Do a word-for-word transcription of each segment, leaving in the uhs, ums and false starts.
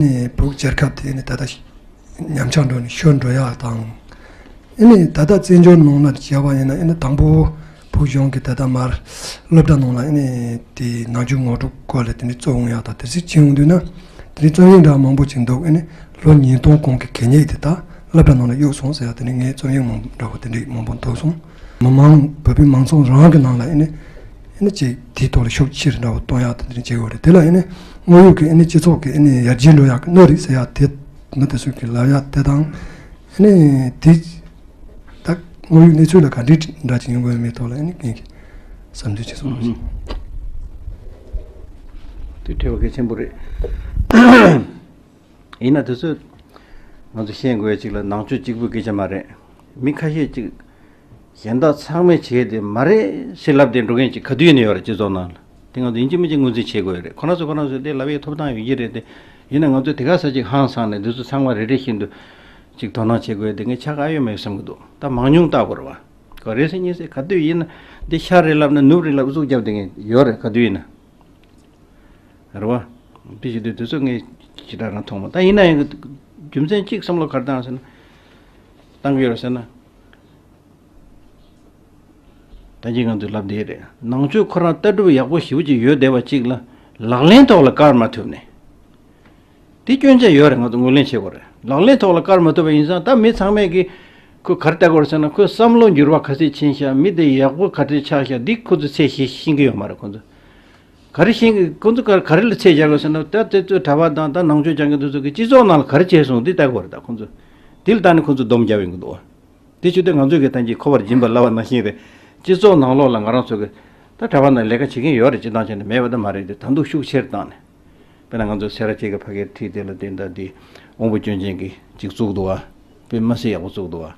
ནི་བོད་རྒྱལ་ཁབ་དེ་ནི་ད་ལྟ་ཉམས་ཆག་འགྲོ་ནས་ཤོར་འགྲོ་ཡག་དང་། ཨ་ནི་ད་ལྟ་བཙན་བྱོལ་ནང་ལ་བྱས་པ་ཡིན་ན་ཨ་ནི་དང་པོ་བོད་གཞུང་གི་ད་ལྟ་མར་སློབ་གྲྭ་ནང་ལ་ཨ་ནི་དེ་ནང་ཆོས་ངོ་སྤྲོད་སྐོར་ལ་དེ་ནི་རྩོམ་ཡག་དང་དེ་ཚོ་བྱེད་ཡོང་དུས་ན་དེ་ནི་རྩོམ་ཡིག་འདྲ་མང་པོ་ཅིག་འདུག་ཨ་ནི་ལོ་ཉིས་སྟོང་གོང་གི་གད་སྙིགས་དེ་ད་སློབ་གྲྭ་ནང་ལ་གཡུགས་སོང་ཟེར་ཡག་དེ་ནི་ངའི་རྩོམ་ཡིག་མང་འདྲ་བོ་དེ་འདྲ་མང་པོ་འདུག་སོང་། མི་མང་བོད་པའི་མང་ཚོགས་རང་གི་ནང་ལ་ཨ་ནི་ཨ་ནི་ཅིག་དེའི་ཐོག་ལ་ཤུགས་ཆེ་རུ་འདྲ་བོ་གཏོང་ཡག་དེ་འདྲ་བྱེད་དགོས་རེད། དེ་ལ་ཨ་ནི་དངོས་ཡོད་ཀྱི་ཨ་ནི་སྤྱི་ཚོགས་ཀྱི་ཨ་ནི་ཡར་རྒྱས་འགྲོ་ཡག་གི་གནོད་རེད་ཟེར་ཡག་དེ་མི་དེ་ཚོས་ཀྱི་ལབ་ཡག་དེ་དང་ཨ་ནི་དེ་ད་དངོས་ཡོད་གནས་ཚུལ་ལ་ག་འདྲ་འདྲ་ཅིག་ཡོང་དགོས་མེད་ཐོག་ལ་ཨ་ནི་ངས་ཀྱི་བསམ་ཚུལ་ཅིག་གསུངས་རོགས་ཞུ། དེ་དྲི་བ་གལ་ཆེན་པོ་རེད། ཡིན་ན་དེ་ཚོ་ང་ཚོ་ཤེས་དགོས་ཡ་ཅིག་ལ་ནང་ཆོས་གཅིག་པུའི་སྐད་ཆ་མ་རེད། མི་ཁ་ཤས་ཅིག་གཞན་དག་ཚང་མས་བྱས་ཏེ་མ་རེད་ཞེས་ལབ་སྟེ་འགྲོ་མཁན་ཅིག་ག་དུས་ཡིན་ནའི་ཡོད་རེད། སྤྱི་ཚོགས་ནང་ལ་དེ་ང་ཚོ་ཡིན་གཅིག་མིན་གཅིག་ངོས་འཛིན་བྱེད་དགོས་ཡོད་རེད། ཁོ་རང་ཚོ་ཁོ་རང་ཚོས་དེ་ལབ་ཡའི་ཐོབ་ཐང་ཡོད་ཀྱི་རེད་དེ། ཡིན་ན་ང་ཚོས་དེ་ག་ས་ཅིག་ཧང་སངས་ནས་འདི་ཚོ་ཚང་མ་རེ་རེ་བཞིན་དུ་ཅིག་དོ་སྣང་བྱེད་དགོས་ཡ་དེ་ངས་ཆ་ག་ཡོད་མེད་བསམ་གྱི་འདུག་ད་མང་ཉུང་བལྟ་དགོས་རེད་བ། ག་རེ་ཟེར་ཉིན་ཟེར་ག་དུས་ཡིན་ན་འདི་ཤར་རེད་ལབ་ན་ནུབ་རེད་ལབ་ཨུ་ཚུགས་རྒྱབ་བསྡད་མཁན་ཡོད་རེད་ག་དུས་ཡིན་ན། རེད་བ། དེ་བྱེད་དུས་དེ་ཚོ་ངས་ཇི་ལྟར་རང་མཐོང་མ་ད་ཡིན་ན་ཡང་རྒྱུ་མཚན་གཅིག་བསམ་བློ་ག་རེ་བཏང་ཟེར་ན། བཏང་གི་ཡོད་རེད་ཟེར་ན། ད་གིན་ང་ཚོས་ལབ་བསྡད་རེད། ནང་ཆོས་ཁོ་རང་ལྟ་གྲུབ་ཡག་པོ་ཞེ་པོ་ཅིག་ཡོད་བསྡད་པ་གཅིག་ལ་ལག་ལེན་ཐོག་ལ་བཀར་མ་ཐུབ་ནས། དེ་སྐྱོན་ཆ་ཡོད་རེད། ང་ཚོ་ངོས་ལེན་བྱེད་དགོས་རེད། ལག་ལེན་ཐོག་ལ་བཀར་མ་ཐུབ་པ་ཡིན་ཙང་ད་མི་ཚང་མས་ཀྱི་ཁོས་ག་རེ་ལྟ་དགོས་རེད་ཟེར་ན་ཁོའི་བསམ་བློ་འགྱུར་བ་ག་ཚད་ཕྱིན་ཤག་མི་དེ་ཡག་པོ་ག་འདྲས་ཆགས་ཤག་འདི་ཁོ་ཚོས་ཚད་ཤེས་ཤེས་ཀྱི་ཡོད་མ་རེད་ཁོ་ཚོ། ག་རེ་ཤེས་ཀྱི་ཁོ་ཚོ་ག་ག་རེ་ལ་ཚད་བཞག་དགོས་ཟེར་ན་ད་དེ་ཚོའི་གྲྭ་པ་དང་ད་ནང་ཆོས་སྦྱང་མཁན་དེ་ཚོ་གི་སྤྱི་ཚོགས་ནང་ལ་ག་རེ་བྱས་སོང་འདི་ལྟ་དགོས་རེད། ད་ཁོ་ཚོ་འདི་ལ་ལྟ་ནས་ཁོ་ཚོ་སྡོམ་རྒྱབ་ཡོང་གི་འདུག་བ། དེ་བྱེད་དུས་ང་ཚོས་ཀྱི་ད་གིན་ཁོ་པར་སྦྱིན་པ་ལབ་པ་ནང་བཞིན་རེད། སྤྱི་ཚོགས་ནང་ལོགས་ལ་ང་རང་ཚོ་གི་ད་གྲྭ་པ་ནང་ལས་ཀ་བྱེད་མཁན་ཡོད་རེད། སྤྱི་བཏང་བྱས་ནས་མེད་པ་ད་མ་རེད་དེ་ད་འདུག་ཤུགས་ཆེར་བཏང་ནས། དཔེར་ན་ང་ཚོ་སེ་ར་བྱེས་ཀྱི་ཕ་གིར་ཁྲིད་དེ་ལ་དེ་འདྲའི་དེ་དབང་པོ་སྐྱོན་ཅན་གྱི་ཅིག་བཙུགས་འདུག་བ། དཔེ་མི་སྲིད་ཡག་པོ་བཙུགས་འདུག་བ།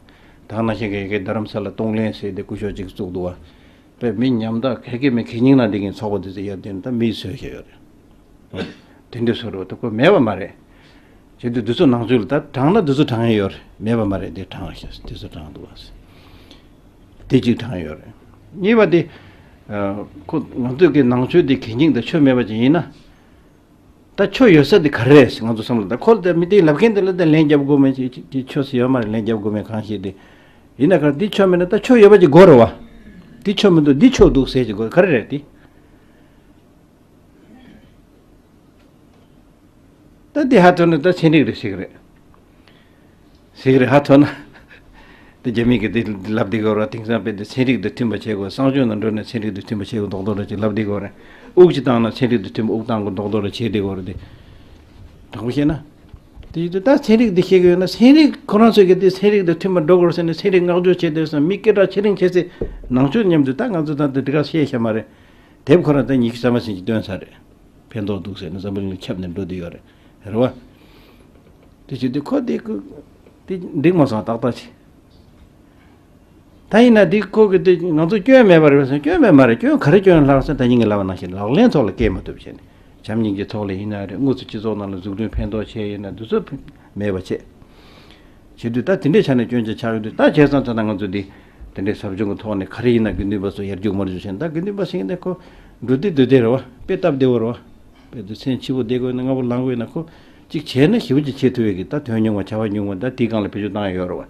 ད་ག་ནང་བཞིན་གྱི་ཡ་གི་རྡ་རམ་ས་ལ་གཏོང་ལེན་ཟེར་དེ་སྐུ་ཞབས་ཅིག་བཙུགས་འདུག་བ། དཔེ་མི་ཉམས་དག་ག་གེ་མེད་གད་སྙིགས་ནང་འདི་གིན་ཚོགས་པ་འདི་ཚོ་ཡར་བསྟན་ད་མིས་བཟོས་བཞག་ཡོད་རེད། དེ་འདྲ་བཟོ་རོགས་ད་ཁོ་མེད་པ་མ་རེད། བྱེད་དུས་འདི་ཚོ་ནང་ཚུད་ལ་ད་དྲངས་ན་འདི་ཚོ་དྲངས་ཡ་ཡོད་རེད། མེད་པ་མ་རེད་འདི་དྲངས་ཤག་འདི་ཚོ་དྲངས་འདུག་བ། དེ་གཅིག་དྲངས་ཡོད་རེད། གཉིས་པ་དེ། ཁོ་ང་ཚོས་ཀྱི་ནང་ཆོས་འདི་གད་སྙིགས་དང་ཆོས་མེད་པ་ཅིག་ཡིན་ན། ད་ཆོས་ཡོད་ས་དེ་ག་རེ་རེད་ང་ཚོ་བསམ་བློ་ད་ཁོ་ལ་ད་མི་དེ་ལབ་མཁན་དེ་ལ་ད་ལན་རྒྱབ་དགོས་མེད་ཅིག་ཅིག་ཅིག་ཆོས་སུ་ཡོད་མ་རེད་ལན་རྒྱབ་དགོས་མེད་གང་ཞིག་དེ། ཡིན་ན་ག་འདི་ཆོས་མེད་ན་ད་ཆོས་ཡོད་པ་ཅིག་དགོས་རེད་བ། འདི་ཆོས་མི་འདུག་འདི་ཆོས་འདུག་ཟེར་ཅིག་དགོས་ག་རེ་རེད་དེ། ད་འདི་ཧ་ཐོན་ན་ད་ཚན་རིག་རེད་ཟེར་གི་རེད། ཟེར་གི་རེད་ཧ་ཐོན་ན། དེ་རྒྱ་མི་གི་དེ་ལབ་བསྡད་གི་རེད་དེང་སང་དཔེ་དེ་ཚན་རིག་དང་མཐུན་པ་བྱེད་དགོས་གསང་སྤྱོད་ནང་འགྲོ་ནས་ཚན་རིག་དང་མཐུན་པ་བྱེད་དགོས་རྡོག་རྡོག་རེ་ཅིག་ལབ་བསྡད་གི་རེད། དབུགས་ཅིག་བཏང་ན་ཚན་རིག་དང་མཐུན་པ་དབུགས་བཏང་དགོས་རྡོག་རྡོག་རེ་བྱེད་བསྡད་གི་རེད་དེ། དྲང་པོ་བཤད་ན། དེ་ཡིན་དུས་ད་ཚན་རིག་འདི་བཤད་གི་ཡོད་ན་ཚན་རིག་ཁོ་རང་ཚོས་གི་དེ་ཚན་རིག་དང་མཐུན་པ་འགྲོ་དགོས་ཟེར་ནས་ཚན་རིག་བསྔགས་བརྗོད་བྱེད་བསྡད་སོང་མི་སྐད་གྲགས་ཆེ་རིང་ཆེ་ཚེ་ནང་ཆོས་མཉམ་དུ་ད་ང་ཚོ་ད་དེ་འདི་ག་བཤད་ཤ་མ་རེད། དེབ་ཁོ་རང་ད་ཉི་ཤུ་རྩ་མ་ཟིན་གྱི་བཏོན་ཚར་རེད། ཕན་ཐོགས་འདུག་ཟེར་ནས་འཛམ་བུ་གླིང་ལ་ཁྱབ་ནས་འགྲོ་བསྡད་ཡོད་རེད། རེད་བ། དེ་བྱེད་དུས་ཁོ་དེ་ཁོ་དེ་འགྲིག་མ་སོང་ཏག་ཏག་ཅིག་ད་ཡིན་ན་འདི་ཁོ་གི་དེ་ང་ཚོ་སྐྱོན་མེད་པ་རེད་ཟེར་སྐྱོན་མེད་མ་རེད། སྐྱོན་ག་རེ་སྐྱོན་ལྷག་ཟེར་ད་ཡིན་གི་ལབ་པ་ནང་བཞིན་ལག་ལེན་ཐོག་ལ་བཀལ་མ་ཐུབ་བྱས་ནས་བྱམས་སྙིང་རྗེ་ཐོག་ལ་ཡིན་ན་རེད། དངོས་སུ་སྤྱི་ཚོགས་ནང་ལ་འཛུགས་སྐྲུན་ཕན་ཐོགས་བྱས་ཡིན་ན་འདི་ཚོ་མེད་པ་བྱས། བྱེད་དུས་ད་དེ་འདྲའི་ཆ་ནས་སྐྱོན་ཆ་ཆགས་ཡོད་དུས་ད་བྱས་ཙང་ད་ལྟ་ང་ཚོ་འདི་དེ་འདྲའི་ཟབ་སྦྱོང་གི་ཐོག་ནས་ག་རེ་ཡིན་ན་དགེ་འདུན་པ་ཚོ་ཡར་རྒྱུག་མར་རྒྱུག་བྱས་ནས་ད་དགེ་འདུན་པ་ཟེར་མཁན་དེ་ཁོ་འགྲོ་དུས་སྡོད་དེ་རེད་བ། དཔེ་སྟབས་བདེ་བོ་རེད་བ། དཔེ་དུས་ཚན་ཆེ་བོ་བསྡད་དགོས་ན་སྔ་པོ་ལངས་དགོས་ན་ཁོ་གཅིག་བྱས་ན་ཞེ་པོ་ཅིག་བྱེད་ཐུབ་ཡས་ཀྱི་ད་དོན་ཉུང་བ་བྱ་བ་ཉུང་བ་ད་དེའི་སྒང་ལ་བེད་སྤྱོད་བཏང་ཡ་ཡོད་རེད་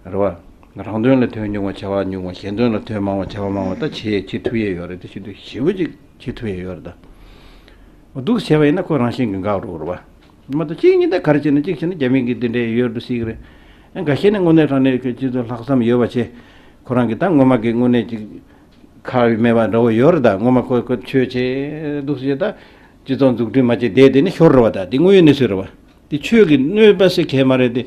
བ། རེད་བ། རང་དོན་ལ་དོན་ཉུང་བ་བྱ་བ་ཉུང་བ་གཞན་དོན་ལ་དོན་མང་བ་བྱ་བ་མང་བ་ད་བྱེད་བྱེད་ཐུབ་ཡས་ཡོད་རེད། དེ་བྱེད་དུས་ཞེ་པོ་ཅིག་བྱེད་ཐུབ་ཡས་ཡོད་རེད་ད། འོ་འདུག་བྱས་པ་ཡིན་ན་ཁོ་རང་བཞིན་གྱིས་འགག་འགྲོ་གི་རེད་བ། མ་གཏོགས་གཅིག་གཉིས་ད་ག་རེ་བྱས་ན་གཅིག་བྱས་ན་རྒྱ་མི་གི་དེ་འདྲའི་ཡོད་འགྲོ་སྲིད་ཀྱི་རེད། ཨ་འགའ་ཤས་ནི་དངོས་གནས་དྲང་གནས་ཀྱི་སྤྱི་ཚོགས་ལྷག་བསམ་ཡོད་པ་བྱས། ཁོ་རང་གི་ད་སྔོན་མ་གི་དངོས་གནས་ཅིག་ཁག་མེད་པ་འདྲ་བོ་ཡོད་རེད་ད། སྔོན་མ་ཁོ་ཁོ་ཆོས་བྱས་འདུག་ཟེར་ད། སྤྱི་ཚོགས་འཛུགས་སྐྲུན་མ་བྱས་བསྡད་དེ་ནི་ཤོར་རེད་བ་ད། དེ་དངོས་ཡོད་གནས་ཚུལ་རེད་བ། དེ་ཆོས་ཀྱི་གནོད་པ་སེལ་མཁན་མ་རེད་དེ།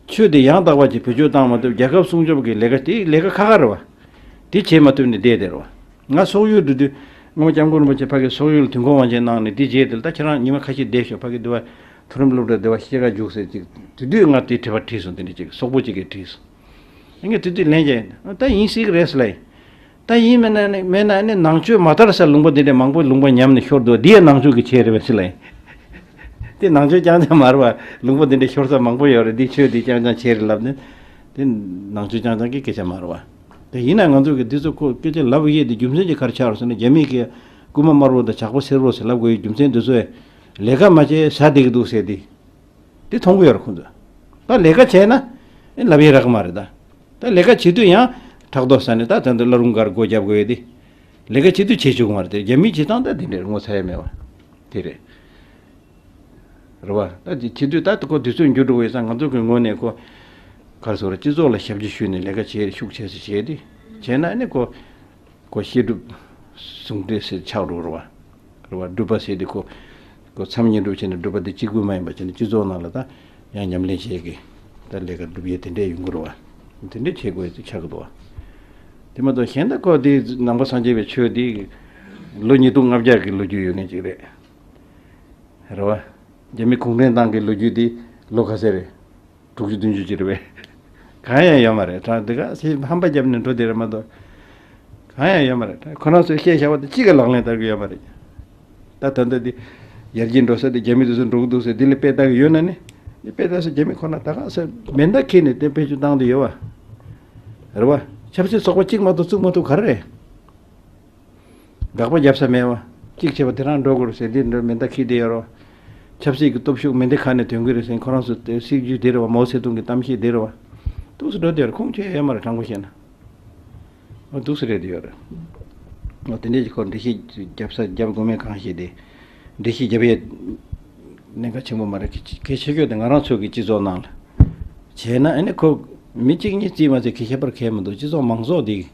ཆོས་དེ་ཡང་དག་པ་ཅིག་བེད་སྤྱོད་བཏང་མ་ཐུབ་རྒྱལ་ཁབ་སྲུང་སྐྱོབ་ཀྱི་ལས་ཀ་དེ་ལས་ཀ་ཁག་ཁག་རེད་བ། དེ་བྱེད་མ་ཐུབ་ནས་བསྡད་དེ་རེད་བ། ང་སོག་ཡུལ་འགྲོ་དུས་སྔོན་མ་སྐྱབས་མགོན་རིན་པོ་ཆེ་ཕ་གི་སོག་ཡུལ་དུས་འཁོར་དབང་ཆེན་གནང་ནས་དེ་རྗེས་དེ་ལ་ད་ཁྱེད་རང་ཉི་མ་ཁ་ཤས་བསྡད་ཤོག་ཕ་གི་དུ་བ་མཐོ་རིམ་སློབ་གྲྭ་དེ་བ་ཤེས་ཀ་རྒྱུགས་ཟེར་ཅིག་དེ་དུས་ང་དེ་དྲི་བ་དྲིས་སོང་། དེ་འདྲ་ཅིག་སོག་པོ་ཅིག་གིས་དྲིས་སོང་། ངས་དེ་དུས་ལན་བརྒྱབ་ཡིན། ད་ཡིན་སྲིད་གི་རེད་ཟེར་ལ་ཡིན། ད་ཡིན་མིན་ན་ནི་མིན་ན་ནི་ནང་ཆོས་མ་དར་ས་ལུང་པ་དེ་འདྲ་མང་པོ་ལུང་པ་ཉམས་ནས་ཤོར་འདུག་འདི་ཡང་ནང་ཆོས་ཀྱི་ཆེད་རེད་པས་ཟེར་ལ་ཡིན། དེ་ནང་ཆོས་རྐྱང་རྐྱང་མ་རེད་བ། ལུང་པ་དེ་འདྲ་ཤོར་ས་མང་པོ་ཡོད་རེད། འདི་ཆོས་འདི་རྐྱང་རྐྱང་ཆེད་རེད་ལབ་ནས་དེ་ནང་ཆོས་རྐྱང་རྐྱང་གི་སྐད་ཆ་མ་རེད་བ། དེ་ཡིན་ན་ང་ཚོ་གི་འདི་ཚོ་ཁོ་སྐད་ཆ་ལབ་ཡས་དེ་རྒྱུ་མཚན་གྱི་ག་རེ་ཆགས་རེད་ཟེར་ན་རྒྱ་མི་གི་རྐུན་མ་དམར་པོ་དང་ཇག་པ་སེར་པོ་ཟེར་ལབ་དགོས་ཡའི་རྒྱུ་མཚན་འདི་ཚོ་ཡ། ལས་ཀ་མ་བྱས་ཟ་བསྡད་ཀྱི་འདུག་ཟེར་དེ། དེ་མཐོང་གི་ཡོད་རེད་ཁོང་ཚོ། ད་ལས་ཀ་བྱས་ན་ཨེ་ལབ་ཡས་རག་གི་མ་རེད་ད། ད་ལས་ཀ་བྱེད་དུས་ཡང་ཕྲག་དོག་ཟ་ནས་ད་ད་འདི་བླ་རུང་སྒར་སྒོ་རྒྱབ་དགོས་ཡས་དེ། ལས་ཀ་བྱེད་དུས་བྱེད་ཆོག་གི་མ་རེད་དེ། རྒྱ་མིའི་བྱེད་སྟངས་ད་དེ་འདྲས་ངོ་ཚ་ཡས་མེད་པ། དེ་རེད། རེད་བ། ད་དེ་བྱེད་དུས་ད་ཁོ་དུས་ཚོད་འགྱུར་འགྲོ་བས་ས་ང་ཚོ་གི་ངོས་ནས་ཁོ་ག་རེ་ཟེར་རེད། སྤྱི་ཚོགས་ལ་ཞབས་ཕྱི་ཞུས་ནས་ལས་ཀ་བྱེད་ཤུགས་ཆེ་ཙམ་བྱས་ཏེ་བྱས་ན་ཨ་ནི་ཁོ་ཁོ་བཤད་སྒྲུབ་ཟུང་འབྲེལ་ཟེར་ཆགས་འགྲོ་རེད་བ། རེད་བ། སྒྲུབ་པ་ཟེར་དེ་ཁོ་ཁོ་མཚམས་བསྙེན་སྒྲུབ་བྱས་ནས་སྒྲུབ་པ་དེ་གཅིག་པུ་མ་ཡིན་པ་བྱས་ནས་སྤྱི་ཚོགས་ནང་ལ་ད་ཡང་ཉམས་ལེན་བྱེད་ཀྱི་ད་ལས་ཀ་སྒྲུབ་ཡས་དེ་འདྲས་ཡོང་གི་རེད་བ། དེ་འདྲས་བྱེད་དགོས་ཚུལ་ཆགས་ཀྱི་འདུག་བ། དེ་མ་གཏོགས་གཞན་ད་ཁོ་དེ་ནང་པ་སངས་རྒྱས་པའི་ཆོས་དེ་ལོ་ཉིས་སྟོང་ལྔ་བརྒྱ་གི་ལོ་རྒྱུས་ཡོད་མཁན་ཅིག་རེད། རེད་བ། རྒྱ་མི་གུང་ཁྲན་ཏང་གི་ལོ་རྒྱུས་དེ་ལོ་ག་ཚོད་རེད། དྲུག་ཅུ་བདུན་ཅུ་ཅིག་རེད་པས། གང་ཡང་ཡོད་མ་རེད། དྲང་འདི་ག་སེ་ཧམ་པ་བརྒྱབ་ནས་འགྲོ་དེ་རེད་མ་གཏོགས། གང་ཡང་ཡོད་མ་རེད། ཁོ་རང་ཚོས་བཤད་བཞག་པ་དེ་གཅིག་གི་ལག་ལེན་བསྟར་གི་ཡོད་མ་རེད། ད་ད་ལྟ་འདི་ཡར་རྒྱས་འགྲོ་ས་དེ་རྒྱ་མི་དེ་ཚོ་འགྲོ་གི་འདུག་ཟེར་འདི་ལ་དཔེ་ལྟ་གི་ཡོད་ན་ནི། འདི་དཔེ་ལྟ་ས་རྒྱ་མི་ཁོ་ན་ད་ག་ས་མེ་མདའ་འཁྱེར་ནས་དེ་དཔེ་བཅུ་བཏང་དུ་ཡོད་བ། རེད་བ། ཆབ་སྲིད་ཚོགས་པ་གཅིག་མ་གཏོགས་བཙུགས་མ་ཐུབ་ག་རེ་རེད། དགག་པ་རྒྱབ་ས་མེད་བ། གཅིག་བྱས་པ་དེ་རང་འགྲོ་དགོས་རེད་ཟེར་འདི་འདྲ་མེ་མདའ་འཁྱེར་བསྡད་ཡོད་རེད་བ། ཆབ་སྲིད་ཀྱི་སྟོབས་ཤུགས་མེ་མདའ་ཁ་ནས་ཐོན་གི་རེད་ཟེར་ཁོ་རང་ཚོ་དེ་སྲིད་ཇུས་དེ་རེད་བ། མའོ་ཙེ་ཏུང་གི་གཏམ་བཤད་དེ་རེད་བ། འདུག་སེ་འགྲོ་བསྡད་ཡོད་རེད། ཁུངས་ཆོད་ཡོད་མ་རེད་དྲང་པོ་བཤད་ན། འོ་འདུག་སེ་རེད་བསྡད་ཡོད་རེད། འོ་དེ་འདྲས་ཀྱི་ཁོ་འགྲེལ་བཤད་རྒྱབ་ས་རྒྱབ་དགོས་མེད་གང་ཤེས་དེ། འགྲེལ་བཤད་རྒྱབ་ཡས་གནད་འགག་ཆེན་པོ་མ་རེད། གལ་ཆེ་ཤོས་དེ་ང་རང་ཚོ་གི་སྤྱི་ཚོགས་ནང་ལ་བྱས་ན་ཨ་ནི་ཁོ་མི་གཅིག་གཉིས་རྩིས་མ་ཚད་གལ་ཁྱད་པར་གལ་མི་འདུག་སྤྱི་ཚོགས་མང་ཚོགས་འདི།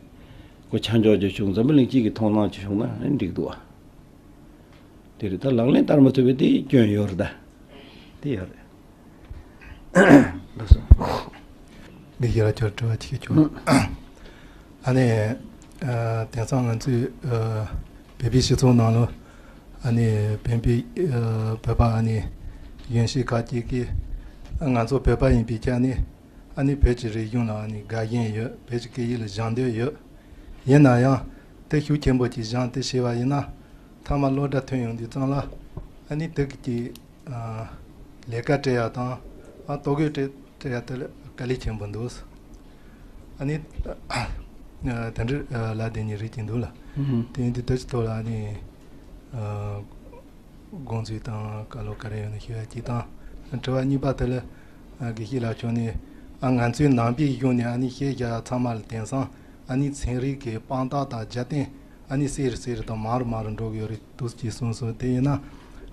ཁོ་ཆ་འཇོག་ཅིག་བྱུང་། འཛམ་བུ་གླིང་སྤྱི་གི་མཐོང་སྣང་ཅིག་བྱུང་ན་ཨེ་འགྲིག་འདུག་ཨ། དེ་རེད། ད་ལག་ལེན་བསྟར་མ་ཐུབ་པའི་དེ་སྐྱོན་ཡོད་རེད་ད། དེ་ཡོད་རེད། ལགས་སོ། འདི་ཡར་ཅོར་དྲི་བ་ཅིག་བྱུང་། ཨ་ནི། ཨ། དེང་སང་ང་ཚོའི་ཨ། བོད་པའི་སྤྱི་ཚོགས་ནང་ལ་ཨ་ནི་བོད་པའི་ཨ། བོད་པ་ཨ་ནི་གཞོན་སྐྱེས་ཁག་ཅིག་གིས་ང་ཚོ་བོད་པ་ཡིན་པའི་ཆ་ནས། ཨ་ནི་བོད་ཀྱི་རིག་གཞུང་ལ་ཨ་ནི་དགའ་ཞེན་ཡོད། བོད་ཀྱི་སྐད་ཡིག་ལ་སྦྱང་འདོད་ཡོད། ཡིན་ན་ཡང་དེ་ཤུགས་ཆེན་པོ་ཅིག་སྦྱངས་ཏེ་བྱས་པ་ཡིན་ན། མཐའ་མ་སློབ་གྲྭ་ཐོན་ཡོང་དུས་ཙམ་ལ་ཨ་ནི་དེ་གི་ཅིག་ཨ། ལས་ཀ་སྤྲད་ཡ་དང་། ཨ། ལྟོ་གོས་སྤྲད་སྤྲད་ཡ་དེ་ལ་དཀའ་ལས་ཆེན་པོ་འདུག་ཨ་ནི་ཨ། དེ་འདྲ་ཨ། ལབ་བསྡད་མཁན་རིགས་ཅིག་འདུག་ལ། ཨུ་ཧུམ། དེ་ཡིན་དུས་དེ་ཚོའི་ཐོག་ལ་ཨ་ནི་ཨ། དགོངས་ཚུལ་དང་བཀའ་སློབ་ག་རེ་ཡོད་ན་ཞུ་ཡ་གཅིག་དང་། དྲི་བ་གཉིས་པ་དེ་ལ་ཨ། དགེ་བཤེས་ལགས་མཆོག་ནས་ཨ། ང་ཚོའི་ནང་པའི་གཞུང་ནས་ཨ་ནི་བཤད་བཞག་ཚང་མ་ལ་དེང་སང་ཨ་ནི་ཚན་རིག་གི་དཔང་རྟགས་དང་རྒྱབ་རྟེན་ཨ་ནི་གསལ་རུ་གསལ་རུ་དང་མང་རུ་མང་རུ་འགྲོ་གི་ཡོད་རེད་འདུག་ཅེས་གསུངས་སོང་། དེ་ཡིན་ན་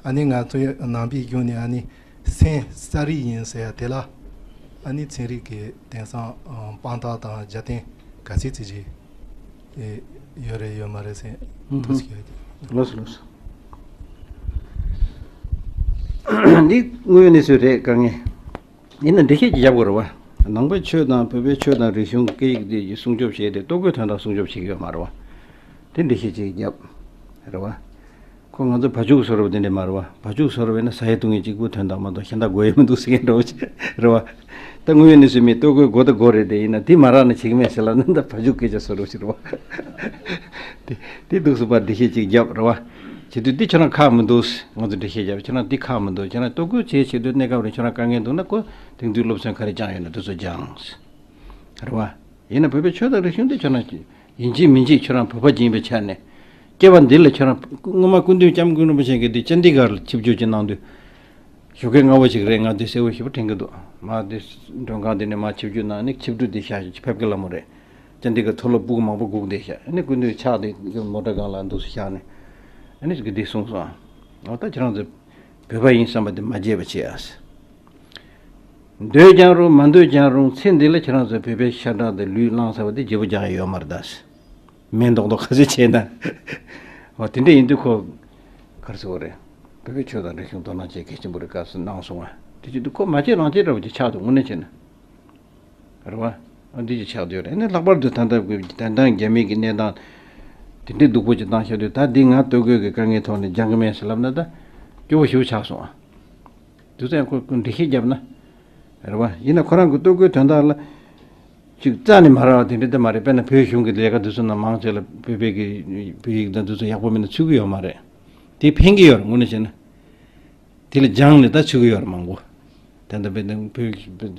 ཨ་ནི་ང་ཚོའི་ནང་པའི་གཞུང་ནས་ཨ་ནི་སེམས་ས་རིག་ཡིན་ཟེར་ཡ་དེ་ལ་ཨ་ནི་ཚན་རིག་གི་དེང་སང་ཨ། དཔང་རྟགས་དང་རྒྱབ་རྟེན་ག་ཚད་ཅིག་ཅིག་ཨེ། ཡོད་རེད་ཡོད་མ་རེད་ཟེར་ཨུ་ཧུམ། ཐུགས་སྐྱོ་རྒྱུ། ལགས་སོ་ལགས་སོ། འདི་དངོས་ཡོད་གནས་ཚུལ་རེད་དཀའ་ངལ། ཡིན་ན་འགྲེལ་བཤད་ཅིག་རྒྱབ་དགོས་རེད་བ། ནང་པའི་ཆོས་དང་བོད་པའི་ཆོས་དང་རིག་གཞུང་སྐད་ཡིག་འདི་སྲུང་སྐྱོབ་བྱས་ཏེ་ལྟོ་གོས་དོན་དག་སྲུང་སྐྱོབ་བྱེད་ཀྱི་ཡོད་མ་རེད་བ། དེ་འགྲེལ་བཤད་ཅིག་རྒྱབ། རེད་བ། ཁོ་ང་ཚོ་བ་ཕྱུགས་བཟོ་རབས་དེ་འདྲས་མ་རེད་བ། བ་ཕྱུགས་བཟོ་རབས་ཡིན་ན་ཟ་ཡས་བཏུང་ཡས་གཅིག་པུ་དོན་དག་མ་གཏོགས་གཞན་དག་དགོས་ཡས་མི་འདུག་ཟེར་མཁན་འདྲ་བོ་ཅིག་རེད་བ། ད་དངོས་ཡོད་གནས་ཚུལ་མི་ལྟོ་གོས་དགོས་ད་དགོས་རེད། དེ་ཡིན་ན་དེ་མ་རག་ན་བྱེད་ཀྱི་མེད་ཟེར་ལབ་ན་ད་བ་ཕྱུགས་སྐད་ཆ་བཟོ་རབས་ཅིག་རེད་བ། དེ་དེ་འདུག་སེ་ཕར་འགྲེལ་བཤད་ཅིག་རྒྱབ་རེད་བ། བྱེད་དུས་འདི་ཁྱོད་རང་ཁག་མི་འདུག་ང་ཚོ་འགྲེལ་བཤད་རྒྱབ། ཁྱོད་རང་འདི་ཁག་མི་འདུག་ཁྱོད་རང་ལྟོ་གོས་བྱེད་བྱེད་དུས་གནས་སྐབས་རིང་ཁྱོད་རང་དཀའ་ངལ་འདུག་ན་ཁོ་དེང་དུས་སློབ་ཚན་ག་རེ་སྦྱངས་ཡོད་ན་དེ་ཚོ་སྦྱངས། རེད་བ། ཡིན་ན་བོད་པའི་ཆོས་དང་རིག་གཞུང་འདི་ཁྱོད་རང་ཡིན་གཅིག་མིན་གཅིག་ཁྱོད་རང་བོད་པ་ཅིག་ཡིན་པའི་ཆ་ནས། སྐྱེ་བ་འདི་ལ་ཁྱོད་རང་སྔོན་མ་སྐུ་མདུན་སྐྱབས་མགོན་རིན་པོ་ཆེ་གིས་འདི་ཅན་དི་གྷར་ལ་ཆིབས་བསྒྱུར་ཅིག་གནང་དུས། ཞོགས་ཀས་སྔ་པོ་ཅིག་རེད། ང་འདི་གསལ་པོ་ཞེ་པོ་དྲན་གྱི་འདུག་མ་འདི་མགྲོན་ཁང་འདི་ནས་མར་ཆིབས་བསྒྱུར་གནང་ནས་ཆིབས་འགྲུལ་འདི་བཞག་ཕེབས་སྐྱེལ་ལ་མོ་རེད། ཅན་དི་གྷར་མཐོ་སློབ་ཕྲུ་གུ་མང་པོ་སྒུག་བསྡད་ཤག་ཨ་ནི་སྐུ་མདུན་ཕྱག་འདི་མོ་ཊ་སྒང་ལ་འདུག་སེ་བཞག་ནས། ཨ་ནི་འདི་གསུངས་སོང་། འོ་ད་ཁྱེད་རང་ཚོ་བོད་པ་ཡིན་བསམ་པ་དེ་མ་བརྗེད་པ་བྱེད་ཨ། འདོད་ཀྱང་རུང་མ་འདོད་ཀྱང་རུང་ཚེ་འདི་ལ་ཁྱེད་རང་ཚོ་བོད་པའི་ཤ་ཁྲག་དེ་ལུས་བླངས་ཚར་བ་དེ་བརྗེ་པོ་རྒྱག་ཡ་ཡོད་མ་རེད་ད། མེ་མདོག་མདོག་ག་ཚོད་བྱས་ན། འོ་དེ་འདྲ་ཡིན་དུས་ཁོ། ག་རེ་ཟེར་བ་རེད། བོད་པའི་ཆོས་དང་རིག་གཞུང་དོ་སྣང་བྱེད་གལ་ཆེན་པོ་རེད་སྐབས་སུ་གནང་སོང་བ། དེ་བྱེད་དུས་ཁོ་མ་བྱེད་རང་བྱེད་འདྲ་བོ་ཅིག་ཆགས་འདུག་དངོས་གནས་བྱས་ན། རེད་བ། འདི་ཅིག་ཆགས་བསྡད་ཡོད་རེད། ཨ་ནི་ལྷག་པར་དུ་ད་ལྟ་གི་ད་ལྟ་རྒྱ་མི་གི་གནས་སྟངས་དེ་འདྲའི་སྡུག་པོ་ཅིག་བཏང་བཞག་དུས་ད་འདི་ང་ལྟོ་གོས་ཀྱི་དཀའ་ངལ་ཐོག་ནས་སྦྱང་གི་མེད་ཟེར་ལབ་ན་ད་སྐྱོ་བོ་ཞེ་པོ་ཆགས་སོང་ཨ། དུས་ཚོད་ཡང་ཁོས་འགྲེལ་བཤད་བརྒྱབ་ན། རེད་བ། ཡིན་ན་ཁོ་རང་གི་ལྟོ་གོས་དོན་དག་ལ་ཅིག་རྩ་ནས་མ་རག་པ་དེ་འདྲ་ད་མ་རེད། དཔེར་ན་བོད་གཞུང་གི་ལས་ཀ་དེ་ཚོ་ནང་མང་ཆེ་ལ་བོད་པའི་གི་བོད་ཡིག་དང་དེ་ཚོ་ཡག་པོ་མིན་ན་ཚུད་ཀྱི་ཡོད་མ་རེད། དེ་ཕན་གྱི་ཡོད་རེད་དངོས་གནས་བྱས་ན། དེ་ལ་སྦྱངས་ནས་ད་ཚུད་ཀྱི་ཡོད་རེད་མང་པོ། ད་ལྟ་དཔེ་དེ་བོད་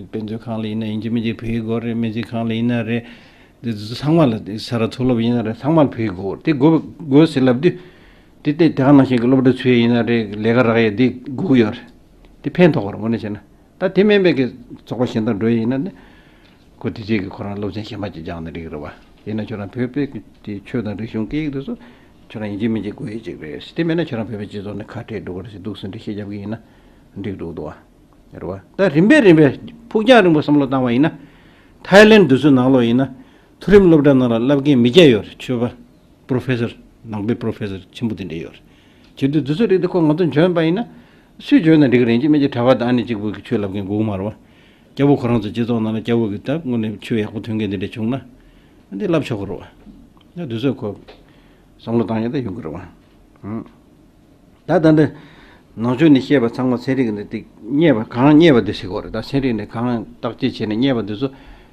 དཔེ་མཛོད་ཁང་ལ་ཡིན་ན་ཡིན་གཅིག་མིན་གཅིག་བོད་ཡིག་དགོས་རེད། སྨན་རྩིས་ཁང་ལ་ཡིན་ན་རེད། དེ་ཚོ་ཚང་མ་ལ་ས་རཱ་མཐོ་སློབ་ཡིན་ན་རེད། ཚང་མ་ལ་བོད་ཡིག་དགོས་རེད། དེ་དགོས་དགོས་ཟེར་ལབ་དུས། དེ་ལྟས་དེ་ག་ནང་བཞིན་གྱི་སློབ་གྲྭ་ཚུད་ཡིན་ན་རེད། ལས་ཀ་རག་ཡས་འདི་སྒུག་ཡོད་རེད། དེ་ཕན་ཐོགས་པ་རེད། དངོས་གནས་བྱས་ན་ད་དེ་མིན་པའི་གི་ཚོགས་པ་གཞན་དང་འགྲོ་ཡི་ཡིན་ན་ནི། ཁོ་དེ་རྗེས་ཀྱི་ཁོ་རང་སློབ་ཚན་གཞན་པ་ཅིག་སྦྱངས་ན་འགྲིག་གི་རེད་བ། ཡིན་ན་ཁྱོད་རང་བོད་པའི་གི་དེ་ཆོས་དང་རིག་གཞུང་སྐད་ཡིག་དེ་ཚོ་ཁྱོད་རང་ཡིན་གཅིག་མིན་གཅིག་དགོས་ཡས་ཅིག་རེད། དེ་མེད་ན་ཁྱོད་རང་བོད་པའི་སྤྱི་ཚོགས་ནས་ཁ་བྲལ་འགྲོ་གི་རེད་ཟེར་འདུག་སེ་འདྲ་བཤད་རྒྱབ་གི་ཡིན་ན་འགྲིག་འགྲོ་གི་འདུག་བ། རེད་བ། ད་རིམ་པས་རིམ་པས་ཕུགས་རྒྱང་རིང་པོ་བསམ་བློ་བཏང་བ་ཡིན་ན། ཐའི་ལེན་དེ་ཚོའི་ནང་ལོགས་ཡིན་ན། མཐོ་རིམ་སློབ་གྲྭ་ནང་ལ་བསླབ་མཁན་མི་སྐྱ་ཡོད་རེད། ཆོས་པ། པོ་རོ་ཕེ་སར། ནང་པའི་པོ་རོ་ཕེ་སར་ཆེན་པོ་དེ་འདྲ་ཡོད་རེད། བྱེད་དུས་དེ་ཚོ་རིགས་དེ་ཁོ་ང་ཚོ་འཇོན་པ་ཡིན་ན། སུས་འཇོན་ན་འགྲིག་གི་རེད། ཅི་མིན་ཅི་གྲྭ་པ་དང་ཨ་ནེ་གཅིག་པུ་གི་ཆོས་བསླབ་མཁན་དགོས་ཀྱི་མ་རེད་བ། སྐྱ་བོ་ཁོ་རང་ཚོ་སྤྱི་ཚོགས་ནང་ལ་སྐྱ་བོ་གི་ད་དངོས་གནས་ཆོས་ཡག་པོ་ཐོན་མཁན་དེ་འདྲ་བྱུང་ན། འདི་བསླབ་ཆོག་གི་རེད་བ། ད་དུས་ཚོད་ཁོ་བསམ་བློ་བཏང་ཡ་ད་ཡོང་གི་རེད་བ། ཧུམ། ད་ད་འདི་ནང་ཆོས་ནས་བཤད་པ་ཚང་མ་ཚན་རིག་གི་འདི་ཏིག་རྙེད་པ་གང་རྙེད་པ་འདི་ཟེར་གོ་རེད། ད་ཚན་རིག་ནས་གང་བརྟག་དཔྱད་བྱས་ནས་རྙེད་པ་འདི་ཚོ་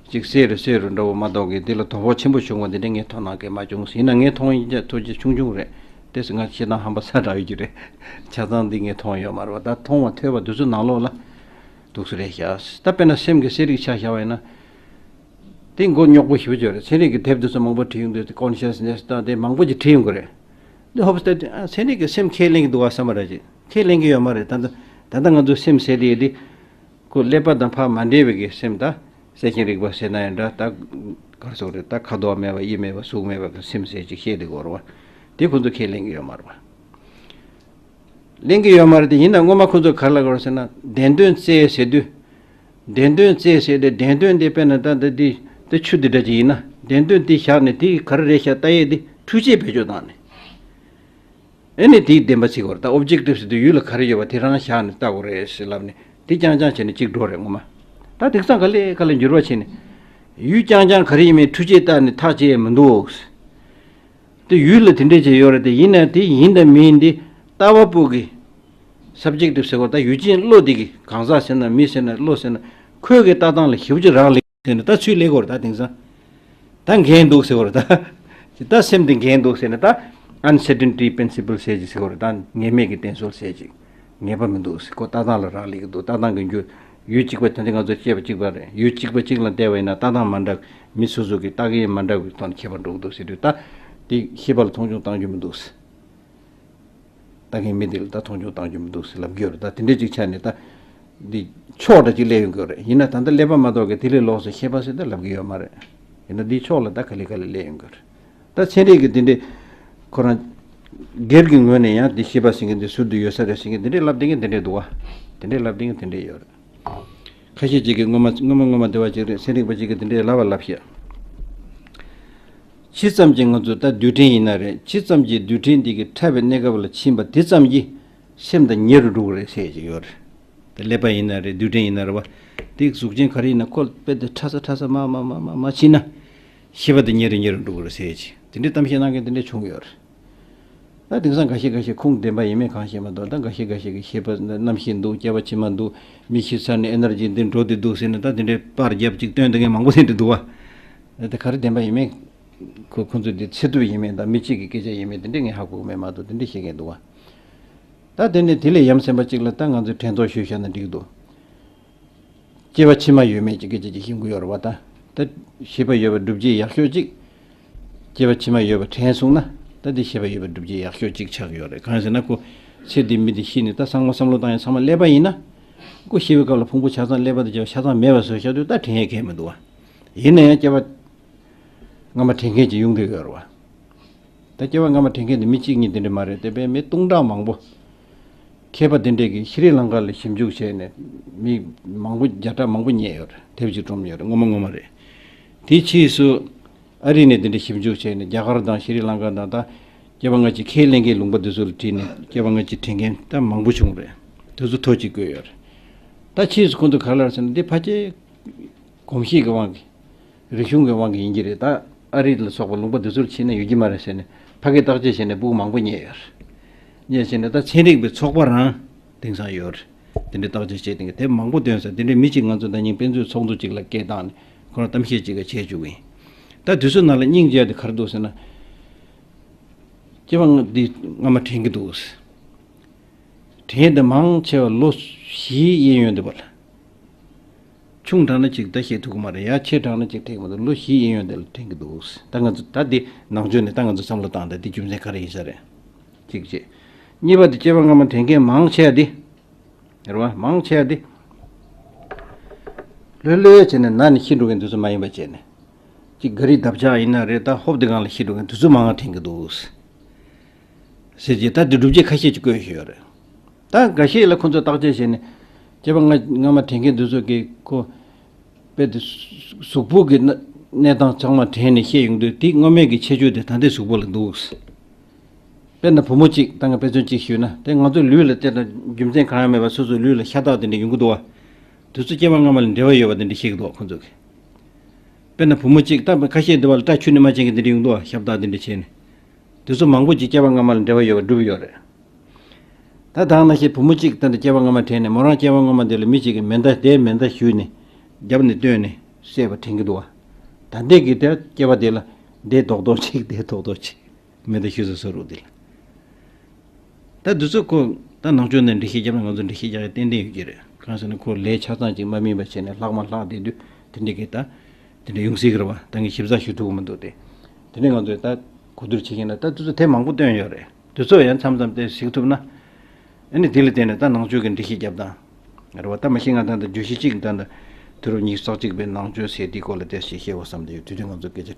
ཅིག་གསལ་རུ་གསལ་རུ་འདྲ་བོ་མ་གཏོགས་གི་འདི་ལ་དོ་ཕོག་ཆེན་པོ་བྱུང་བ་འདི་འདྲ་ངས་མཐོང་སྣང་གི་མ་བྱུང་། ཡིན་ན་ངས་མཐོང་ཡིན་ཀྱང་ཐུགས་རྗེ་ཆུང་ཆུང་རེད། དེ་སུ་ང་ཤི་དང་ཧམ་པ་ས་འདྲ་ཡོད་ཀྱི་རེད། ཆ་ཚང་འདི་ངས་མཐོང་ཡོད་མ་རེད་བ། ད་མཐོང་བ་ཐོས་པ་འདི་ཚོ་ནང་ལོགས་ལ་འདུག་སུ་རེད་ཤག་ད་དཔེར་ན་སེམས་ཀྱི་གསལ་རིག་ཆ་བཞག་པ་ཡིན་ན། དེ་མགོ་རྙོག་པོ་ཞེ་པོ་ཅིག་རེད། ཚན་རིག་གི་དེབ་དེ་ཚོ་མང་པོ་བྲིས་ཡོང་དུས་དེ་ཀོན་ཤི་ཡས་ནེ་སི་དང་དེ་མང་པོ་ཅིག་བྲིས་ཡོང་གི་རེད། འདི་ཧོབ་སྟེ་ཨ་ཚན་རིག་གི་སེམས་ཁས་ལེན་གྱི་འདུག་བ་བསམ་པ་རེད་ཅིག་ཁས་ལེན་གྱི་ཡོད་མ་རེད། ད་ལྟ་ད་ལྟ་ང་ཚོའི་སེམས་ཟེར་དེ་འདི་ཁོ་ཀླད་པ་དང་ཕར་མ་འབྲེལ་བའི་གི་སེམས། ད་གསལ་ཆེན་རིག་པ་ཟེར་ན་ཡང་འདྲ། ད་ག་རེ་ཟེར་དགོས་རེད། ད་ཁ་དོག་མེད་པ་དབྱིབས་མེད་པ་གཟུགས་མེད་པ་གི་སེམས་ཟེར་ཅིག་བཤད་བསྡད་ཀྱི་ཡོད་རེད་བ། དེ་ཁོ་ཚོ་ཁས་ལེན་གྱི་ཡོད་མ་རེད་བ། ལེན་གྱི་ཡོད་མ་རེད་དེ། ཡིན་ན་སྔོན་མ་ཁོ་ཚོས་ག་རེ་ལབ་ཀྱི་ཡོད་རེད་ཟེར་ན། བདེན་དོན་བཙལ་ཟེར་དུས། བདེན་དོན་བཙལ་ཟེར་དེ་བདེན་དོན་དེ་དཔེར་ན་ད་ད་འདི་ད་ཆུ་འདི་འདྲ་ཅིག་ཡིན་ན། བདེན་དོན་དེ་བཞག་ནས་དེ་ག་རེ་རེད་ཤག་ལྟ་ཡས་དེ་འཕྲུལ་ཆས་བེད་སྤྱོད་བཏང་ནས། ཨེ་ནས་དེའི་བདེན་པ་བརྩི་དགོས་རེད། ད་ཨོབ་ཇེག་ཊིབ་ཟེར་དུས་ཡུལ་ལ་ག་རེ་ཡོད་པ་དེ་རང་བཞག་ནས་ལྟ་དགོས་རེད་ཟེར་ལབ་ནས་དེ་རྐྱང་རྐྱང་བྱས་ནས་གཅིག་འགྲོ་རེད་སྔོན་མ། ད་དེང་སང་ག་ལེ་ག་ལེ་འགྱུར་བ་ཕྱིན་ནས། ཡུལ་རྐྱང་རྐྱང་ག་རེ་ཡིན་མིན་འཕྲུལ་ཆས་བཏང་ནས་ཐག་བཅད་ཡས་མི་འདུག་དེ་ཡུལ་ལ་དེ་འདྲས་ཅིག་ཡོད་རེད་དེ། ཡིན་ན་དེ་ཡིན་དང་མིན་འདི་ལྟ་བ་པོ་གི་སབ་ཇེག་ཊིབ་ཟེར་བ། ད་ཡུལ་ཅན་བློ་དེ་གི་གང་ཟག་ཟེར་ན་མི་ཟེར་ན་བློ་ཟེར་ན་ཁོའི་གི་ལྟ་སྟངས་ལ་ཞེ་པོ་ཅིག་རག་ལས་ཟེར་ནས་ད་ཚུར་ལེན་དགོས་རེད། ད་དེང་སང་ད་འགན་འདུག་ཟེར་བ་རེད། ད་ད་སེམས་དེ་འགན་འདུག་ཟེར་ནས་ད་ཨན་སར་ཊེན་ཊི་པི་རིན་སི་པལ་ཟེར་ཅིག་ཟེར་བ་རེད། ད་ངེས་མེད་ཀྱི་གཏན་སྲོལ་ཟེར་ཅིག་ངེས་པ་མི་འདུག་ཟེར། ཁོ་ལྟ་སྟངས་ལ་རག་ལས་ཀྱི་འདུག་ལྟ་སྟངས་ཀྱི་འགྱུར། ཡུལ་གཅིག་པ་ད་འདི་ང་ཚོ་བཤད་པ་གཅིག་པ་རེད། ཡུལ་གཅིག་པ་གཅིག་ལ་བལྟས་པ་ཡིན་ན་ལྟ་སྟངས་མ་འདྲ། མི་སོ་སོ་གི་ལྟ་གི་མ་འདྲ་བའི་ཐོག་ནས་ཁྱད་པར་འགྲོ་གི་འདུག་ཟེར་དུས། ད་དེ་ཤེས་པ་ལ་མཐོང་ཆུང་གཏང་རྒྱུ་མི་འདུག་ཟེར། ལྟ་མཁན་མི་དེ་ལ་ད་མཐོང་ཆུང་གཏང་རྒྱུ་མི་འདུག་ཟེར་ལབ་ཀྱི་ཡོད་རེད། ད་དེ་འདྲའི་ཅིག་ཆ་ནས་ད་འདི་ཕྱོགས་འདྲ་ཅིག་སླེབས་ཡོང་གི་ཡོད་རེད། ཡིན་ན་ད་ལྟ་ཀླད་པ་མ་གཏོགས་ཀྱི་དེ་ལས་ལོགས་སུ་ཤེས་པ་ཟེར་ད་ལབ་ཀྱི་ཡོད་མ་རེད། ཡིན་ན་འདིའི་ཕྱོགས་ལ་ད་ག་ལེ་ག་ལེ་སླེབས་ཡོང་གི་ཡོད་རེད། ད་ཚན་རིག་གི་འདི་འདྲའི་ཁོ་རང་སྒེར་གྱི་ངོས་ནས་ཡང་འདི་ཤེས་པ་ཟེར་མཁན་འདི་ཟུར་དུ་ཡོད་ས་རེད་ཟེར་མཁན་འདི་འདྲའི་ལབ་བསྡད་མཁན་འདི་འདྲའི་འདུག་བ། འདི་འདྲའི་ལབ་བསྡད་མཁན་འདི་འདྲའི་ཡོད་རེད། ཁ་ཤས་ཅིག་གིས་སྔོན་མ་སྔོན་མ་སྔོན་མ་དེ་བ་ཅིག་རེད། ཚན་རིག་པ་ཅིག་གིས་དེ་འདྲའི་ལབ་པ་ལབ་ཤག་ཇི་ཙམ་གྱིས་ང་ཚོ་ད་རྡུལ་ཕྲན་ཡིན་ན་རེད། ཇི་ཙམ་གྱིས་རྡུལ་ཕྲན་འདི་གི་ཕྲ་བའི་གནས་སྐབས་ལ་ཕྱིན་པ་དེ་ཙམ་གྱིས་སེམས་དང་ཉེ་རུ་འགྲོ་གི་རེད་ཟེར་ཅིག་ཡོད་རེད། ད་ཀླད་པ་ཡིན་ན་རེད། རྡུལ་ཕྲན་ཡིན་ན་རེད་བ། དེ་གཟུགས་ཅན་ག་རེ་ཡིན་ན་ཁོ་དཔེ་དེ་ཕྲ་ས་ཕྲ་ས་མ་མ་མ་མ་མ་ཕྱིན་ན། ཤེས་པ་དེ་ཉེ་རུ་ཉེ་རུ་འགྲོ་གི་རེད་ཟེར་ཅིག་དེ་འདྲའི་གཏམ་བཤད་གནང་མཁན་དེ་འདྲ་བྱུང་ཡོད་རེད། ད་དེང་སང་འགའ་ཤས་འགའ་ཤས་ཁུངས་ལྡན་པ་ཡིན་མིན་གང་ཤེས་མ་གཏོགས། ད་འགའ་ཤས་འགའ་ཤས་ཀྱི་ཤེས་པ་རྣམ་ཤེས་འདུག་སྐྱེ་བ་ཕྱི་མ་འདུག་མི་ཤི་ཚར་ནས་ཨེ་ནར་ཇི་འདི་འགྲོ་བསྡད་འདུག་ཟེར་ནས་ད་དེ་འདྲའི་པར་རྒྱབ་ཅིག་སྟོན་བསྡད་མཁན་མང་པོ་དེ་འདྲ་འདུག་བ། ད་ག་རེ་བདེན་པ་ཡིན་མིན། ཁོ་ཁོ་ཚོས་འདི་ཚེ་ཐུབ་ཡིན་མིན་དང་མི་གཅིག་གི་སྐད་ཆ་ཡིན་མིན་དེ་འདྲ་ངས་ཧ་གོ་གི་མེད་མ་གཏོགས། དེ་འདྲ་བཤད་མཁན་འདུག་བ། ད་དེ་ནས་དེ་ལས་ཡ་མཚན་པ་གཅིག་ལ་ད་ང་ཚོས་དྲན་རྟོག་ཞུས་བཞག་ན་འགྲིག་འདུག་སྐྱེ་བ་ཕྱི་མ་ཡོད་མེད་ཀྱི་སྐད་ཆ་ཅིག་ཤེས་ཀྱི་ཡོད་རེད་བ། ད་ད་ཤེས་པ་ཡོད་པ་སྒྲུབ་བྱེད་ཡག་ཤོས་གཅིག་སྐྱེ་བ་ཕྱི་མ་ཡོད་པ་དྲན་སོང་ན་ད་འདི་ཤེས་པ་ཡོད་པ་སྒྲུབ་བྱེད་ཡག་ཤོས་གཅིག་ཆགས་ཀྱི་ཡོད་རེད། གང་ཡིན་ཟེར་ན་ཁོ་ཚེ་འདི་མི་འདི་ཤི་ནས་ད་ཚང་མ་བསམ་བློ་བཏང་ཡ་ཚང་མ་ཀླད་པ་ཡིན་ན། ཁོ་ཤི་བའི་སྐབས་ལ་ཕུང་པོ་ཆ་ཚང་ཀླད་པ་དང་བཅས་པ་ཆ་ཚང་མེད་པ་བཟོས་བཞག་དུས་ད་དྲན་ཡས་གང་ཡང་མི་འདུག་བ། ཡིན་ན་ཡང་སྐྱེ་བ་སྔ་མ་དྲན་མཁན་ཅིག་ཡོང་གི་ཡོད་རེད་བ། ད་སྐྱེ་བ་སྔ་མ་དྲན་མཁན་དེ་མི་གཅིག་གཉིས་དེ་འདྲ་མ་རེད། དེ་བས་མི་སྟོང་ཕྲག་མང་པོ། མཁས་པ་དེ་འདྲས་ཀྱིས་ཤྲི་ལང་ཀ་ལ་ཞིབ་འཇུག་བྱས་ནས་མི་མང་པོ་བརྒྱ་ཕྲག་མང་པོ་རྙེད་ཡོད་རེད། དེབ་ཅིག་བཀྲོངས་ཡོད་རེད། ངོ་མ་ངོ་མ་རེད། དེའི་ཕྱིས་སུ་ཨ་རི་ནས་དེ་འདྲས་ཞིབ་འཇུག་བྱས་ནས་རྒྱ་གར་དང་ཤྲི་ལང་ཀ་དང་ད་སྐྱེ་བ་སྔ་ཕྱི་ཁས་ལེན་མཁན་ལུང་པ་དེ་ཚོ་ལ་དྲིས་ནས་སྐྱེ་བ་སྔ་ཕྱི་དྲན་མཁན་ད་མང་པོ་བྱུང་རེད། དེ་ཚོ་ཐོ་གཅིག་བཀོད་ཡོད་རེད། ད་ཕྱིས་སུ་ཁོང་ཚོ་ག་རེ་ལབ་ཟེར་ན་འདི་ཕལ་ཆེར་གོམས་གཤིས་ཀྱི་དབང་གིས། རིག་གཞུང་གི་དབང་གིས་ཡིན་གྱི་རེད། ད་ཨ་རི་ལ་སོགས་པ་ལུང་པ་འདི་ཚོར་ཕྱིན་ན་ཡོད་ཀྱི་མ་རེད་ཟེར་ནས་ཕ་གིར་བརྟག་དཔྱད་བྱས་ནས་སྤུ་གུ་མང་པོ་རྙེད་ཡོད་རེད། རྙེད་བྱས་ནས་ད་ཚན་རིག་པའི་ཚོགས་པ་རང་དེང་སང་ཡོད་རེད། དེ་འདྲའི་བརྟག་དཔྱད་བྱས་དེང་གི་དེབ་མང་པོ་ཐོན་ས་དེ་འདྲའི་མི་གཅིག་ང་ཚོ་ད་ཉིན་དཔེ་མཛོད་ཚོགས་འདུ་གཅིག་ལ་སྐད་བཏང་ནས་ཁོ་རང་གཏམ་བཤད་གཅིག་ག་བྱས་བཅུག་གི་ཡིན། ད་དུས་ཚོད་ནང་ལ་སྙིང་རྗེ་དེ་ག་རེ་འདུག་ཟེར་ན། སྐྱེ་བ་སྔ་འདི་སྔ་མ་དྲན་གྱི་འདུག་དྲན་དེ་མང་ཆེ་བ་ལོ་བཞིའི་གཡས་གཡོན་དེ་བ་ལ། ཆུང་དྲགས་ན་ཅིག་ད་བཤད་ཐུབ་ཀྱི་མ་རེད། ཡ་ཆེ་དྲགས་ན་ཅིག་དྲན་གྱི་མ་འདུག་ལོ་བཞིའི་གཡས་གཡོན་དེ་ལ་དྲན་གྱི་འདུག་ད་ང་ཚོ་ད་འདི་ནང་ཆོས་ནས་ད་ང་ཚོ་བསམ་བློ་བཏང་ད་འདི་རྒྱུ་མཚན་ག་རེ་ཡིན་ས་རེད། གཅིག་བྱས། གཉིས་པ་དེ་སྐྱེ་བ་སྔ་མ་དྲན་མཁན་མང་ཆེ་བ་དེ། རེད་བ། མང་ཆེ་བ་དེ། ལྷོད་ལྷོད་བྱས་ནས་ན་ནས་ཤི་འགྲོ་མཁན་དེ་ཚོ་མ་ཡིན་པ་བྱས་ནས། གཅིག་ག་རི་འདབ་ཆགས་ཡིན་ན་རེད། ད་ཧོབ་དེ་སྒང་ལ་ཤི་འགྲོ་མཁན་དེ་ཚོ་མང་བ་དྲན་གྱི་འདུག་ཟེར་གྱི། ད་དེ་སྒྲུབ་བྱེད་ཁ་ཤས་ཅིག་བཀོད་ཤེས་ཡོད་རེད། ད་འགའ་ཤས་ལ་ཁོ་ཚོས་བརྟག་དཔྱད་བྱས་ནས། སྐྱེ་བ་སྔ་སྔ་མ་དྲན་མཁན་དེ་ཚོ་གིས་ཁོ། དཔེ་དེ་གཟུགས་པོ་གི་གནས་གནས་སྟངས་ཚང་མ་དྲན་ནས་བཤད་ཡོང་དུས། དེ་སྔོན་མའི་གི་ཁྱད་ཆོས་དེ་ད་ལྟའི་གཟུགས་པོ་ལ་འདུག། དཔེར་ན་བུ་མོ་གཅིག་ད་ང་དཔེ་མཚོན་གཅིག་ཞུས་ན། དེ་ང་ཚོའི་ལུས་ལ་དེ་དང་རྒྱུ་མཚན་གང་ཡང་མེད་པར་སོ་སོའི་ལུས་ལ་ཤ་སྟག་དེ་འདྲ་ཡོང་གི་འདུག་བ། དེ་ཚོ་སྐྱེ་བ་སྔ་མ་ལ་འབྲེལ་བ་ཡོད་པ་དེ་འདྲ་བཤད་ཀྱི་འདུག་བ། ཁོ་ཚོ་གིས། དཔེར་ན་བུ་མོ་གཅིག་ད་ཁ་ཤས་འདི་བ་ལ་སྐྲ་ཆུ་ནས་མ་ཅན་གྱི་དེ་འདྲ་ཡོང་གི་འདུག་བ། ཤ་སྟག་དེ་འདྲ་བྱས་ནས། དེ་ཚོ་མང་པོ་ཅིག་སྐྱེ་བ་སྔ་མ་ལ་འབྲེལ་བ་ཡོད་པ་གྲུབ་ཡོད་རེད། ད་དེ་ནང་བཞིན་བུ་མོ་གཅིག་ད་ལྟ་སྐྱེ་བ་སྔ་མ་དྲན་ནས། མོ་རང་སྐྱེ་བ་སྔ་མ་དེ་ལ་མི་གཅིག་གིས་མེ་མདའ་དེ་མེ་མདའ་གཞུས་ནས། རྒྱབ་ནས་བཏོན་ནས་བསད་པ་དྲན་གྱི་འདུག་བ། ད་ལྟའི་གི་དེ་སྐྱེ་བ་དེ་ལ་དེ་རྡོག་རྡོག་ཅིག་དེ་རྡོག་རྡོག་ཅིག་མེ་མདའ་གཞུས་ས་ས་རུ་དེ་ལ། ད་འདི་ཚོ་ཁོ་ད་ནང་ཆོས་ནས་འགྲེལ་བཤད་བརྒྱབ་ན། ང་ཚོ་འགྲེལ་བཤད་རྒྱག་ཡ་ཏན་ཏན་ཡོད་ཀྱི་རེད། གང་ཟེར་ན་ཁོ་ལས་ཆ་ཚང་ཅིག་མ་སྨིན་པ་བྱས་ནས་ལྷག་མ་ལྷག་བསྡད་དུས། དེ་འདྲའི་གི་ད་དེ་འདྲ་ཡོང་སྲིད་ཀྱི་རེད་བ། ད་ངས་ཞིབ་ཚགས་ཞུ་ཐུབ་ཀྱི་མི་འདུག་སྟེ། དེ་ནས་ང་ཚོས་ད་གོ་བསྡུར་བྱེད་ཀྱིན་ན། ད་དེ་ཚོ་དེབ་མང་པོ་བཏོན་ཡོད་རེད། དེ་ཚོ་ཡང་མཚམས་མཚམས་དེ་གཟིགས་ཐུབ་ན། ཨ་ནི་དེ་ལ་བརྟེན་ནས་ད་ནང་ཆོས་ཀྱི་འགྲེལ་བཤད་རྒྱབ་སྟངས་རེད་བ། ད་མ་གཞི་ང་ད་ལྟ་བརྗོད་གཞི་གཅིག་ད་ལྟ་དུས་རབས་ཉི་ཤུ་རྩ་གཅིག་པའི་ནང་ཆོས་ཟེར་དེའི་སྐོར་ལ་དེ་ཞིག་བཤད་དགོས་བསམ་བསྡད་ཡོད། དུས་དེ་ང་ཚོ་སྐད་ཆ་